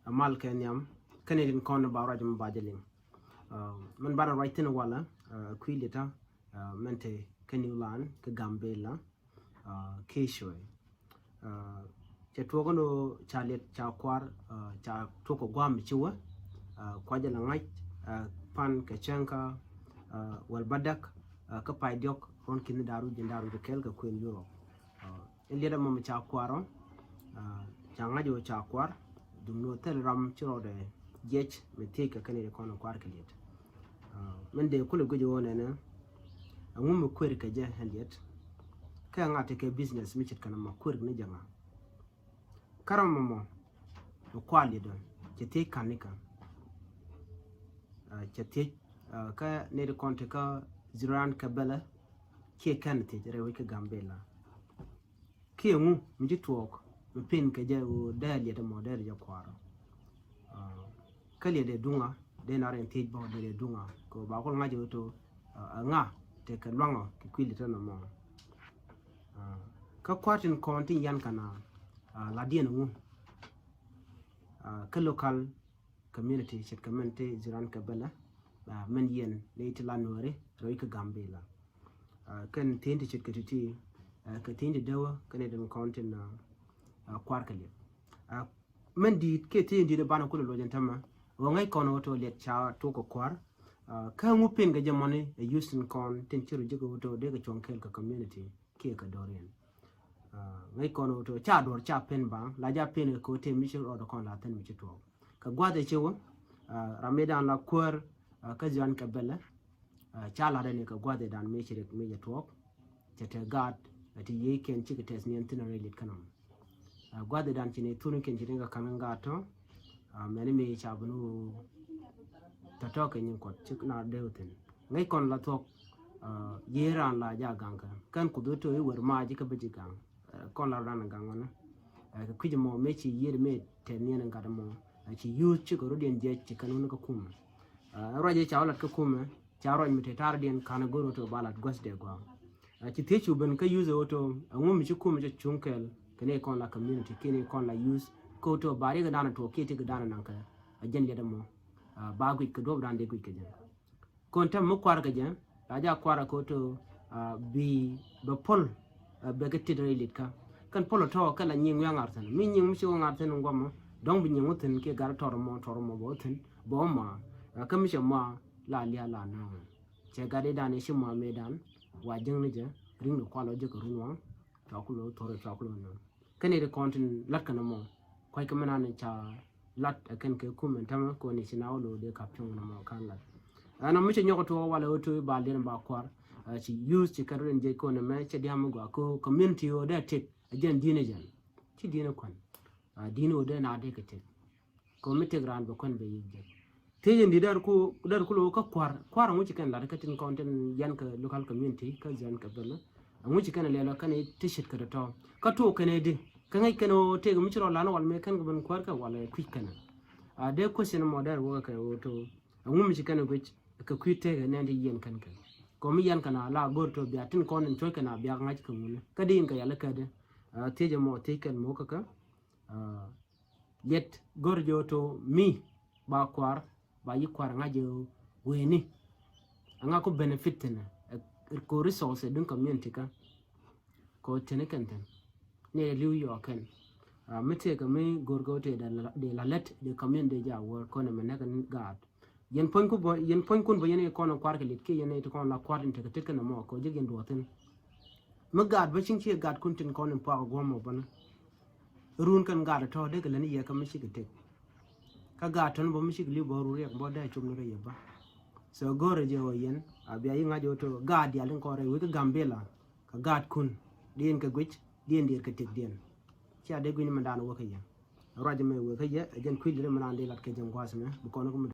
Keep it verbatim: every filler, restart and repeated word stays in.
Amal kɛ nhiam kɛn itin kɔn ba ruac mi ba jɛ liŋ. Mɛn banɛ ruac thin walɛ kui̱ litɔ mɛn te kä New Land kä Gambela kiɛ cuɛ. Cɛ tuɔk ni ca liɛt ca kuar ca tuɔk kɛ guam ci wä kuacɛ la ŋa̱c pan kɛ cɛŋ kä wäl ba däk kä pay diɔk ruɔn ki̱n daru ji̱n daru ji̱ kɛl kɛ kuën Europe. Ɛ liɛt ɛmɔ mi ca kuar ɔ ca ŋa̱c ɔ ca kuar duŋ ni ɔ thil ram ci rɔɔdɛ jiɛc mi thiec kɛ kɛn itin kɔn kuar kɛ liɛt. Min dee kulɛ guic ɣöö nɛnɛ ɛŋu mi kuer kɛ jɛ ɛ liɛt kɛ ŋa̱t ti kɛ business mi ce̱tkɛ nɔmɔ kuer ni jɛ ŋa. Kä ram mɔmɔ mi kuar liɛt ɔ cɛ thiec ka̱n ni kɛ cɛ thiec kä nɛy ti kɔn ti kä Ziran kɛ bɛlɛ kiɛ kɛn thiec rɛy wec kä Gambela. Kiɛ ŋu mi ci tuɔɔk mi pin kɛ jɛ ɣöö dee liɛt ɛmɔ dee ri jɛ kuar ɔ. Kä liɛt dee duŋa dee na rɛn thiec bä dee dee duŋa kɛ ba kul ŋa̱c ɣöö to ɛ ŋa tekɛ luaŋɔ kɛ kui̱ liɛt ɛnɔ mɔ. Kä kua̱r tin kɔn tin yan kana la diɛn ŋu kä local community ce̱tkɛ mɛn te Ziran kɛ bɛlɛ mɛn yɛn ni ti la nuɔri rɛy kä Gambela. Kɛn thi̱n ti ce̱tkɛ ti ti kɛ thi̱n ti dewä kɛn itin kɔn tin kuar kɛ liɛt. Mɛn di̱i̱t kiɛ thi̱n di̱i̱t banɛ kulɛ luɔc ɛn tämɛ ɣöö ŋäc kɔn ɣöö to liɛt ca tuɔk kɛ kuar. Kä ŋu pin kɛ jɛ mɔni ɛ yusin kɔn tin ci ru ji̱ kɛ ɣöö to dee kɛ cuɔ̱ŋ kɛɛl kɛ community kiɛ kɛ dɔ̱riɛn. Ŋäc kɔn ɣöö to ca duɔ̱r ca pin ba la ja pin kɛ ɣöö te mi ci rɔɔdɛ kɔn la thin mi ci tuɔɔk kɛ gua̱th ɛ ci wä. Ram mi dan la kuäär kä Ziran kɛ bɛlɛ ca lat ɛn kɛ gua̱th ɛ dan mi ci rik mi jɛ tuɔɔk. Cɛ te gaat ɛ ti yiey kɛn cikɛ tɛth niɛn thin rɛy liɛt kä nɔmɔ. Gua̱dhidan ci ni thuni kɛn ci ni kɛ ka̱n ŋa̱a̱t tɔ mɛni mi ca bi ni tɔ̱tɔ̱ kɛ nyin kuɔt cik na dee wä thi̱n. Ŋäc kɔn la thuɔ̱k yiëë raan la ja gaŋ kɛ kɛn kuth wä to̱ i̱ wër mac ikä bi ji̱ gaŋ. Kɔn la raan gaŋ wänä kɛ kui̱c mɔ mëë ci yiëë mëë tɛth niɛn ŋa̱t mɔ ci yuuth cikɛ rot yɛn jiɛc ci kɛn wä ni kä kumɛ. Ruac i̱ ca wä lat kä kumɛ ca ruac mi te ta̱rdiɛn ka̱n go̱r wä to̱ ba lat guäth dee gua̱a̱. Ci thiec cu ben kä youth ɛ ɣöö to ɛŋu mi ci kum cɛ cuŋ kɛɛl kɛ ni kɔn la community kiɛ ni kɔn la youth kä ɣöö to ba riɛk dan tuɔɔk kiɛ ti kɛ dan naŋ kɛ a jɛn liɛt ɛmɔ. Ba guic kɛ duɔp dan dee guic kɛ jɛ kɔn tɛm mi kuar kɛ jɛ la ja kuar kɛ ɣöö to bi bɛ pol bɛ kɛ tit rɛy lit kä kɛn pol tɔɔ kɛ la nyiŋ wiaŋ ŋa̱r thi̱n mi nyiŋ mi ci wä ŋa̱r thi̱n ŋuɔmɔ dɔ̱ŋ bi nyiŋ wä thi̱n kiɛ gat tɔr mɔ tɔr mɔ bɛ wä thi̱n bɛ wä ma. Kä mi cɛ ma la lia̱a̱ la naaŋ. Cɛ gat i̱ dan i̱ ci ma mëë dan wa ji̱ŋ ni jɛ ri̱ŋ ni kual wä jɛ kɛ run waŋ. Cua kulo thor cua kulo naaŋ kɛn i̱ ri kɔn tin lat kɛn mɔ kuac kɛ mɛ nan ca lat ɛ kɛn kɛ kum ɛn tämɛ kɔn i̱ ci na wä lo dee kap cuŋ nɔmɔ kan lat. Ɛn ɔ mi cɛ nyɔk tuɔ walɛ wä tuɔ i̱ bal diɛn ba kuar ci youth ci kɛn rin jɛ kɔn ɛmɛ cɛ diam mi gua ko community wä dee tik ɛ jɛn di̱n ɛ jɛn ci di̱n ɛ kuan. Di̱n wä dee na dee kɛ tik. Kɛ mi tëk raan bɛ kuän bɛ yic jek. Thiec in di̱t dɛr ku dɛr ku lo̱o̱ kä kua̱r kua̱r aŋu ci kɛn lat kä tin kɔn tin yan kɛ local community kä zian kɛ bɛl. Aŋu ci kɛn lɛl kɛn ti cit kɛ tɔ̱tɔ̱ kä tuɔɔk kɛn di kä ŋäc kɛn ɣöö tëk mi ci rɔ lan wal mëë kɛn kɛ ben kuäär kɛ wal kui̱c kɛn. A dee question mɔ dɛr wä kɛ ɣöö to aŋu mi ci kɛn guic kɛ kui̱ tëk nɛn ti yɛn kɛn kɛ. Kɔ mi yɛn kɛn a la go̱r to bia tin kɔn in cuɔ̱c kɛn a bia ŋa̱c kɛ ŋuni kä di in kɛ yal kɛ di. Thiec mɔ thiec kɛn mɔ kä kä. Liɛt gör jɛ ɣöö to mi ba kuar ba yi kuar ŋa̱c jɛ weni. Aŋa ku benefit thinɛ ko resource duŋ community kä. Ko tini kɛn thin ni liw yɔɔkɛn. Mi tëëkɛ mi gör kɛ ɣöö tëë dee la lät dee community jɛ a wär kɔn ɛmɛ nɛkɛ gaat. Yɛn puɔ̱nykun bä yɛn i̱ kɔn kuar kɛ liɛt kiɛ yɛn i̱ ti kɔn la kuar in tekɛ tet kɛn ɛmɔ kɛ ɔ ji̱ yɛn duɔthin. Mi gaat bä ciŋ ciɛ gaat kun tin kɔn in puak guɔ̱m ɔ bäni. Run kɛn gaat tɔ̱ dee kɛ lɛn yɛ kä mi cikɛ tek. Kä gaat tɔ̱n bä mi cikɛ li̱w bä run riɛk bä dee cum ni rɛy yɛ bä. So go̱rɛ jɛ ɔ yɛn a bia yi ŋa̱c ɔ to gaat dial tin kɔn rɛy wek kä Gambela. Kä gaat kun diɛn kɛ guic diɛn diɛr kɛ tek diɛn. Cia dee guic ni mɛn daan wek kä yɛ. Ruac mɛ wek kä yɛ ɛ jɛn kui̱ li̱t mɛn daan dee lat kɛ jɛn gua̱a̱th mɛ bi kɔn kä mi